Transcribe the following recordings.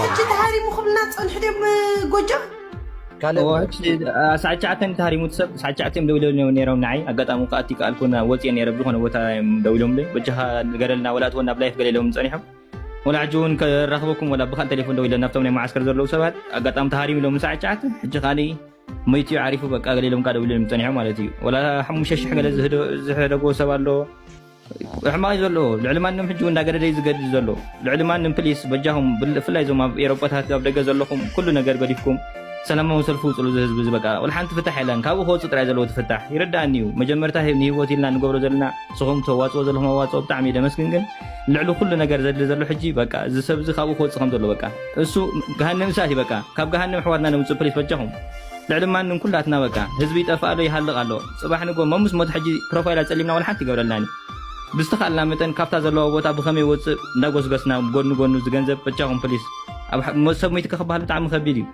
ሕጂ ተሃሪሙ ክብልና ጸንሑ ድዮም ጎጃም? ካልእ እዎ፣ ሕጂ፣ አ፣ ሰዓት ትሽዓተ ተሃሪሙ እቲ ሰብ፣ ሰዓት ትሽዓተ እዮም ደዊሎም ነይሮም ንዓይ። ኣጋጣሚ ከኣቲ ከኣልኩ፣ ወፂኤ ነይረ፣ ብዝኾነ ቦታ እዮም ደዊሎምለይ። በጃኻ ንገረልና፣ ወላ እትወን ናብ ላይፍ ገለ ኢሎም ጸኒሖም። ወላ ሕጂ እውን ከራኽበኩም፣ ወላ ብኻልእ ቴሌፎን ደዊለ ናብቶም ናይ መዓስከር ዘለዉ ሰባት፣ ኣጋጣሚ ተሃሪሙ ኢሎም ሰዓት ትሽዓተ። ሕጂ ከኣኒ መይቱ እዩ ዓሪፉ፣ በቃ፣ ገለ ኢሎም ከኣ ደዊሎም ጸኒሖም ማለት እዩ። ወላ ሓሙሽተ ሽሕ ገለ ዝህደ-፣ ዝሕደጎ ሰብ ኣሎ። ሕማቕ እዩ ዘሎ። ልዕሊ ማንም ሕጂ እውን እንዳገደደ እዩ ዝገድድ ዘሎ። ልዕሊ ማንም ፕሊስ በጃኹም፣ ብል-፣ ብፍላይ እዞም ኣብ ኤሮጳታት ኣብ ደገ ዘለኹም ኩሉ ነገር ገዲፍኩም ሰላማዊ ሰልፊ ውፅሉ። እዚ ህዝቢ እዚ በቃ ወላ ሓንቲ ፍታሕ የለን። ካብኡ ክወፅእ ጥራይ ዘለዎ ትፍታሕ ይርዳእኒ እዩ። መጀመርታ ሂ-፣ ንህይወት ኢልና ንገብሮ ዘለና ንስኹም ተዋፅኦ ዘለኹም ኣዋፅኦ ብጣዕሚ እዩ ደመስግን። ግን ልዕሊ ኩሉ ነገር ዘድሊ ዘሎ ሕጂ በቃ እዚ ሰብ እዚ ካብኡ ክወፅእ ከም ዘሎ በቃ እሱ ገሃነም እሳት እዩ። በቃ ካብ ገሃነም ኣሕዋትና ነውፅእ ፕሊስ በጃኹም። ልዕሊ ማንም ኩላትና በቃ ህዝቢ ይጠፍእ ኣሎ፣ ይሃልቕ ኣሎ። ጽባሕ ንጎ መሙስ ሞት ሕጂ ፕሮፋይል ኣጸሊምና ወላ ሓንቲ ይገብረልናን እዩ። ብዝተኻእልና መጠን ካብታ ዘለዋ ቦታ ብኸመይ ወጽእ እንዳጎስገስና ጎድኒ ጎኑ ዝገንዘብ በጃኹም ፕሊስ። ኣብ ሐ-፣ ሞ-፣ ሰብ መይቱ ከክበሃል ብጣዕሚ ከቢድ እዩ።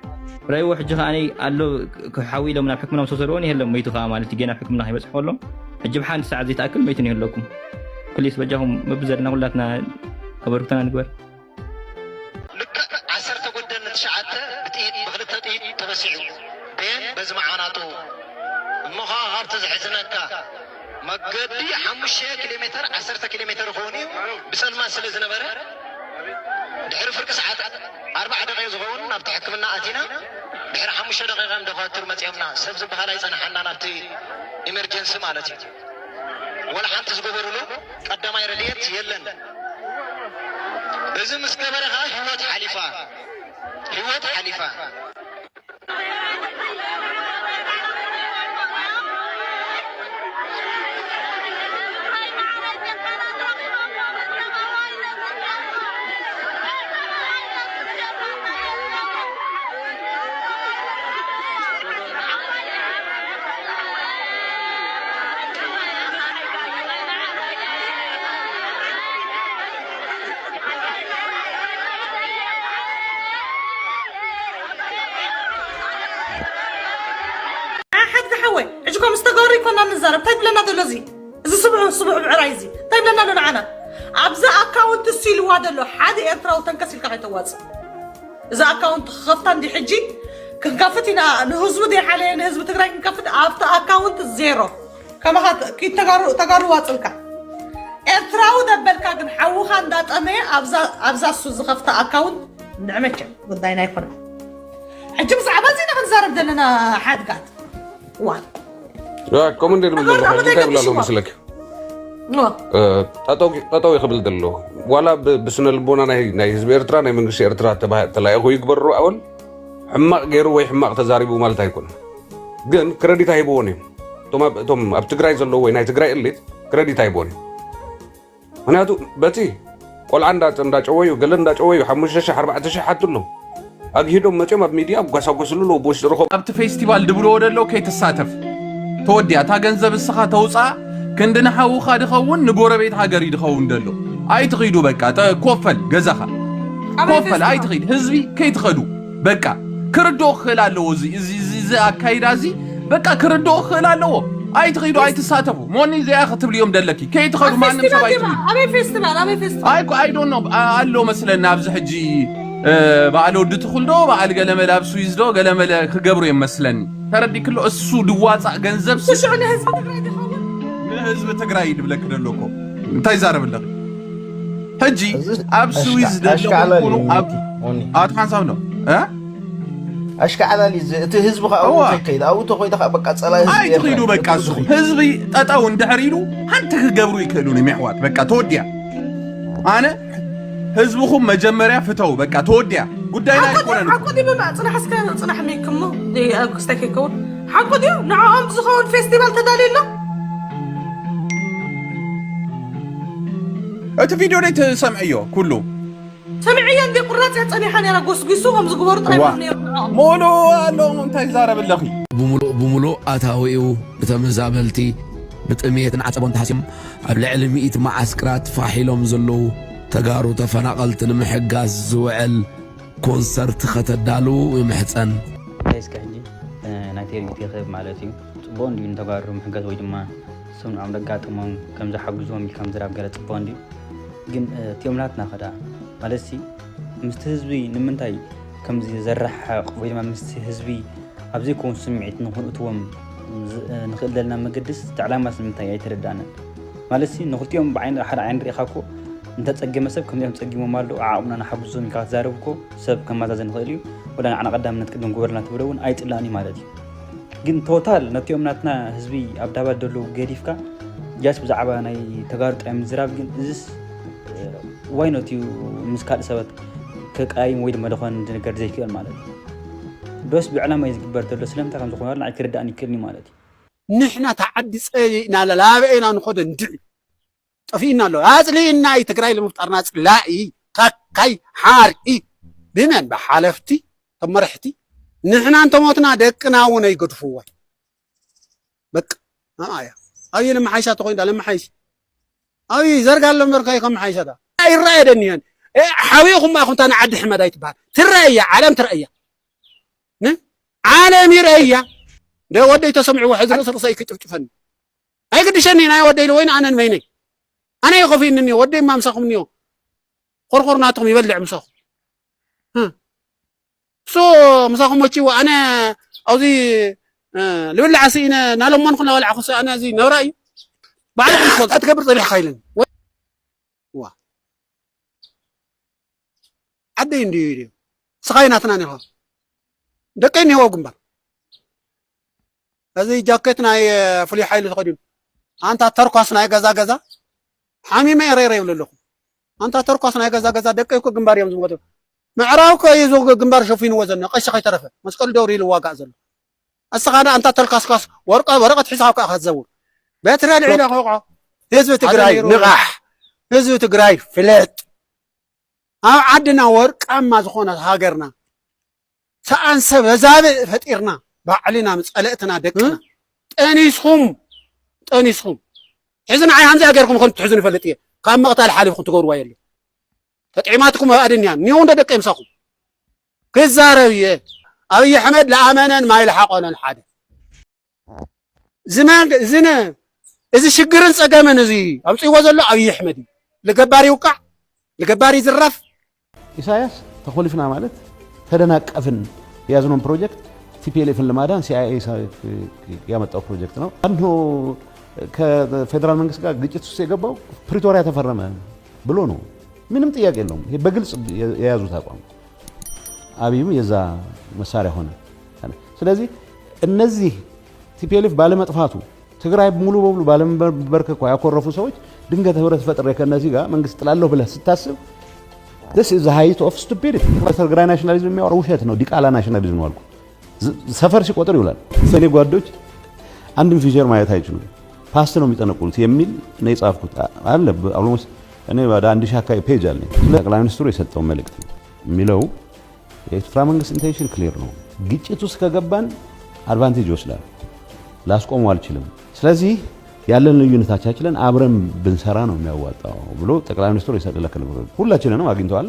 ረእይዎ ሕጂ ከኣ ኣሎ ክ-፣ ሓዊ ኢሎም ናብ ሕክምና ምስ ወሰድዎ የለን መይቱ ከኣ ማለት እዩ። ገና ኣብ ሕክምና ከይበጽሕ ከሎ ሕጂ ብሓንቲ ሰዓት ዘይትኣክል መይቱ ነው የለኩም። ፕሊስ በጃኹም መብዘልና ኩላትና ኣበርክቶና ንግበር። ልክዕ ዓሰርተ ጎደኒ ትሽዓተ ብጥይት፣ ብክልተ ጥይት ተበሲዑ። ቤን በዚ መዓናጡ እሞ ኸዓ ካብቲ ዘሕዝነካ መገዲ ሓሙሽተ ኪሎ ሜተር፣ ዓሰርተ ኪሎ ሜተር ይኸውን እዩ፣ ብጸልማት ስለ ዝነበረ ድሕሪ ፍርቂ ሰዓት ኣርባዓ ደቂቕ ዝኸውን ናብቲ ሕክምና ኣቲና። ድሕሪ ሓሙሽተ ደቂቕ እዮም ዶኳትር መጺኦምና። ሰብ ዝበሃል ኣይጸንሓና ናብቲ ኢመርጀንሲ ማለት እዩ። ወላ ሓንቲ ዝገበሩሉ ቀዳማይ ረድኤት የለን። እዚ ምስ ገበረ ኸዓ ህይወት ሓሊፋ፣ ህይወት ሓሊፋ። ሓንቲ ሓወይ፣ ሕጂ እኮ ምስ ተጋሩ ይኮና ንዛረብ። እንታይ ትብለና ዘሎ እዚ? እዚ ስቡሕ፣ ስቡሕ ብዕራይ እዚ እንታይ ይብለና ኣሎ ንዓና? ኣብዚ ኣካውንት እሱ ኢልዋ ዘሎ ሓደ ኤርትራዊ ተንከስ ኢልካ ከይተዋጽእ። እዚ ኣካውንት ክኸፍታ እንዲ ሕጂ ክንከፍት ኢና፣ ንህዝቡ ዘይሓለየ ንህዝቢ ትግራይ ክንከፍት፣ ኣብቲ ኣካውንት ዜሮ። ከማኻ ኪድ ተጋሩ፣ ተጋሩ ዋጽልካ። ኤርትራዊ ደበልካ ግን ሓውኻ እንዳጠመየ ኣብዛ፣ ኣብዛ እሱ ዝኸፍታ ኣካውንት ንዕመቸ ጉዳይና ኣይኮነን። ሕጂ ብዛዕባ እዚ ኢና ክንዛረብ ዘለና ሓድጋት። እዋ። ያ፣ ከምኡ እንደ ልብል እዋ፣ ዘለኹ፣ ካብ እንታይ ደገ ብላለሁ ሽዋ። መስለክ? እዋ። እ፣ ጠጠው፣ ጠጠው ይኽብል ዘሎ። ዋላ ብ-፣ ብስነ ልቦና ናይ፣ ናይ ህዝቢ ኤርትራ፣ ናይ መንግስቲ ኤርትራ ተባ-፣ ተላኢኹ ይግበሩ ኣወል፣ ሕማቕ ገይሩ ወይ ሕማቕ ተዛሪቡ ማለት ኣይኮነን። ግን ክረዲት ኣይህብዎን እዮም። እቶም ኣብ፣ እቶም ኣብ ትግራይ ዘለዉ ወይ ናይ ትግራይ እሊት ክረዲት ኣይህብዎን እዮም። ምኽንያቱ በቲ ቆልዓ እንዳ-፣ እንዳጨወዩ፣ ገለ እንዳጨወዩ፣ ሓሙሽተ ሺሕ፣ ኣርባዕተ ሺሕ ሓቱ ኣለዉ። ኣግሂዶም መፅዮም ኣብ ሚድያ ኣጓሳጎስሉ ኣለዉ፣ ብውሽጢ ረኸቡ። ኣብቲ ፌስቲቫል ድብልዎ ደለዉ ከይትሳተፍ። ተወዲኣ፣ እታ ገንዘብ እስኻ ተውፅኣ፣ ክንዲ ንሓውኻ ድኸውን፣ ንጎረቤት ሃገር እዩ ድኸውን ደሎ። ኣይትኺዱ በቃ፣ ጠ-፣ ኮፈል ገዛኻ። ኣበይ ኮፈል፣ ፌስቲቫል? ኣይትኺድ፣ ህዝቢ ከይትኸዱ። በቃ፣ ክርድኦ ክኽእል ኣለዎ እዚ፣ እዚ፣ እዚ፣ እዚ ኣካይዳ እዚ፣ በቃ፣ ክርድኦ ክኽእል ኣለዎ። ኣይትኺዱ፣ ኣይትሳተፉ። ሞኒ እዚኣ ክትብልዮም ደለኪ። ከይትኸዱ፣ ኣብ ማንም ሰብ ፌስቲቫል ኣይትብሉ። ዲማ? ኣበይ ፌስቲቫል? ኣበይ ፌስቲቫል? ኣይ፣ ኮ-፣ I don't know። ኣ-፣ ኣሎ መስለኒ ኣብዚ ሕጂ፣ እ፣ በዓል ወዲ ትኹል ዶ፣ በዓል ገለመለ ኣብ ስዊዝ ዶ፣ ገለመለ ክገብሩ እዮም መስለኒ። ተረዲእክሎ፣ እሱ ድዋፃእ ገንዘብ ስ-፣ ሽዑ ንህዝቢ ትግራይ ድኸውን? ንህዝቢ ትግራይ ድብለኪ ደሎ እኮ። እንታይ ይዛረብ ኣለኺ? ሕጂ እዚ ኣብ ኣሽካ-፣ ስዊዝ ደለኹም ኣሽካዕላል ኩኑ እዩ ኣብ ሞኒ። ኣቶ ሓንሳብ ነው። እ? ኣሽካዕላል እዩ። እዚ፣ እቲ ህዝቢ ከዓ ኣብኡ እዋ። ዘይከይድ፣ ኣብኡ ተኾይደ ከዓ በቃ ጸላኢ ህዝቢ ኣይትኺዱ ኤርትራ በቃ እዩ። ንስኹም። ህዝቢ ጠጠው እንድሕር ኢሉ ሓንቲ ክገብሩ ይክእሉን እዮም የሕዋት። በቃ ተወዲያ። ኣነ ህዝብኹም መጀመርያ ፍተው። በቃ ተወዲያ። ጉዳይና ሓቁ ድዩ? ኣይኮነን። ሓቁ ድዩ? ብማ-፣ ጽናሕ እስከ፣ ጽናሕ ሚክሞ፣ ደይ-፣ ኣብ ክስታይ ከይከውን። ሓቁ ድዩ? ንዕኦም ዝኸውን ፌስቲቫል ተዳልዩ ኣሎ? እቲ ቪድዮ ደይ ትሰምዕዮ ኩሉ? ሰሚዐያ እንዴ ቁራጽ እያ ጸኒሓ ነይራ፣ ጎስጒሱ ከም ዝግበሩ ጥራይ ዋ። ነይሩ ንዕኦም። ሙሉ ኣሎ እንታይ ይዛረብ ኣለኺ? ብምሉእ ብምሉእ ኣታዊኡ ብተመዛበልቲ ብጥሜትን ዓጸቦን ተሃስዮም ኣብ ልዕሊ ሚእቲ መዓስከራት ፋሕ ኢሎም ዘለዉ ተጋሩ ተፈናቐልቲ ንምሕጋዝ ዝውዕል ኮንሰርት ከተዳልዉ ይምሕጸን። እስከ ሕጂ፣ እ፣ ናይ ቴርሚት ይኽብ ማለት እዩ። ጽቡቕ እንድዩ ንተጋሩ ምሕጋዝ ወይ ድማ እሶም ንዖም ዘጋጥሞም ከም ዝሓግዝዎም ኢልካ ምዝራብ ገለ ጽቡቕ እንድዩ። ግን፣ እ፣ እቲኦም ናትና ኸ ደኣ? ማለትሲ፣ ምስቲ ህዝቢ ንምንታይ ከምዚ ዘረሓቕ ወይ ድማ ምስቲ ህዝቢ ኣብ ዘይከውን ስምዒት ንኽንእትዎም ዝ- ንኽእል ዘለና መገድስ እቲ ዕላማስ ንምንታይ ኣይተረዳእናን? ማለት ሲ ንኽልቲኦም ብዓይኒ ሓደ ዓይኒ ርኢኻ እኮ እንተፀገመ ሰብ ከምዚኦም ፀጊሞም ኣለዉ ዓቕምና ንሓግዞም ኢልካ ክትዛረብ እኮ ሰብ ከመዛዘን ይኽእል እዩ። ወላ ንዓና ቀዳምነት ቅድም ግበርልና ትብሎ እውን ኣይፅላእን እዩ ማለት እዩ። ግን ቶታል ነቲኦም ናትና ህዝቢ ኣብ ዳባት ዘለዉ ገዲፍካ ጃስ ብዛዕባ ናይ ተጋሩ ጥራይ ምዝራብ ግን እዚስ ዋይ ኖት እዩ ምስ ካልእ ሰባት ከቃይም ወይ ድማ ዝኾነ ነገር ዘይክእል ማለት እዩ። ዶስ ብዕላማ እዩ ዝግበር ዘሎ ስለምንታይ ከም ዝኾነ ንዓይ ክርዳእን ይክእልኒ ማለት እዩ። ንሕና ተዓዲ ፀሊእና ለላበኤና ንኸዶ እንድዒ ጠፊእና ኣሎ ኣፅሊእና እዩ ትግራይ ንምፍጣርና ፅላኢ ካካይ ሓርኢ ብመን ብሓለፍቲ ተመረሕቲ ንሕና እንተሞትና ደቅና እውን ኣይገድፍዎ በቃ ኣያ ኣብይ ለመሓይሻ ተኮይንዳ ለመሓይሽ ኣብይ ዘርጋ ኣሎ እምበር ከይ ከመሓይሻ ዳ ይረኣየ ደኒየን ሓዊኹም ኣኹም እታ ንዓዲ ሕመድ ኣይትበሃል ትረኣያ ዓለም ትረኣያ ዓለም ይረኣያ ደ ወደይ ተሰሚዕዎ ሕዚ ርእሲ ርእሰይ ክጭፍጭፈኒ ኣይግድሸኒ ናይ ወደይ ወይ ኣነ ንበይነይ ኣነ ይኸፍእኒ እኒኦ ወደይ ማ ምሳኹም እኒኦ ኮርኮር ናትኹም ይበልዕ ምሳኹም እሱ ምሳኹም ወቺዎ ኣነ ኣብዚ ልብላዕ ስኢነ ናለሞንኩ ናበላዕኩ ኣነ እዚ ነብራ እዩ ባዕልኹም ትፈልጡ ትገብር ፀኒሕካ ኢለኒ ዋ ዓደይ እንድዩ ኢሉ ስኻይ ናትና ኒኻ ደቀይ እኒህዎ ግንባር እዚ ጃኬት ናይ ፍሉይ ሓይሊ ተኸዲኑ ኣንታ ተርኳስ ናይ ገዛ ገዛ ሓሚመ ረይረ ይብሉ ኣለኹ ኣንታ ተርኳስ ናይ ገዛ ገዛ ደቀይ እኮ ግንባር እዮም ዝሞቱ ምዕራብ እኮ እዩ ግንባር ሸፊንዎ ዘሎ ቀሺ ከይተረፈ መስቀሉ ደውሪ ኢሉ ዋጋእ ዘሎ እስኻ ኣንታ ተልካስካስ ወርቀ ወረቀት ሒዝካ እኮ ኢኻ ትዘውር በትሪ ኣልዒለ ከውቆ ህዝቢ ትግራይ ንቓሕ ህዝቢ ትግራይ ፍለጥ ኣብ ዓድና ወርቃማ ዝኾነት ሃገርና ሰኣን ሰብ ኣዛብእ ፈጢርና ባዕልና ምፀለእትና ደቅና ጠኒስኹም ጠኒስኹም ሕዚ ንዓይ ሃምዚኣ ገይርኩም ከም ትሕዙ ንፈልጥ እየ ካብ ምቕታል ሓሊፍኩም ትገብርዋ የለ ተጥዒማትኩም ኣድንያ ኒው እንደ ደቀ ምሳኹም ክዛረብ እየ ኣብይ ኣሕመድ ለኣመነን ማይ ለሓቆነን ሓደ ዝመን ዝነ እዚ ሽግርን ፀገምን እዚ ኣምፅዎ ዘሎ ኣብይ ኣሕመድ እዩ ልገባር ይውቃዕ ልገባር ይዝረፍ ኢሳያስ ተኾሊፍና ማለት ተደናቀፍን የያዝነውን ፕሮጀክት ቲፒኤልኤፍን ልማዳን ሲአይኤ ያመጣው ፕሮጀክት ነው። አንዱ ከፌዴራል መንግስት ጋር ግጭት ውስጥ የገባው ፕሪቶሪያ ተፈረመ ብሎ ነው። ምንም ጥያቄ የለውም። ይሄ በግልጽ የያዙት አቋም። አብይም የዛ መሳሪያ ሆነ። ስለዚህ እነዚህ ቲፒኤልኤፍ ባለመጥፋቱ ትግራይ ሙሉ በሙሉ ባለመንበርከኳ ያኮረፉ ሰዎች ድንገት ህብረት ፈጥሬ ከነዚህ ጋር መንግስት ጥላለሁ ብለህ ስታስብ this is height of stupidity። ትግራይ ናሽናሊዝም የሚያወራ ውሸት ነው፣ ዲቃላ ናሽናሊዝም ነው አልኩ። ሰፈር ሲቆጥር ይውላል። እኔ ጓዶች አንድም ፊውቸር ማየት አይችሉም፣ ፓስት ነው የሚጠነቁሉት የሚል ነው የጻፍኩት አለ። almost እኔ ወደ አንድ ሺህ አካባቢ ፔጅ አለኝ። ጠቅላይ ሚኒስትሩ የሰጠው መልእክት ነው የሚለው የኤርትራ መንግስት ኢንቴንሽን ክሊር ነው። ግጭት ውስጥ ከገባን አድቫንቴጅ ይወስዳል። ላስቆመው አልችልም። ስለዚህ ያለን ልዩነት አቻችለን አብረን ብንሰራ ነው የሚያዋጣው ብሎ ጠቅላይ ሚኒስትሩ የሰጠለከለ ሁላችንንም አግኝተዋል።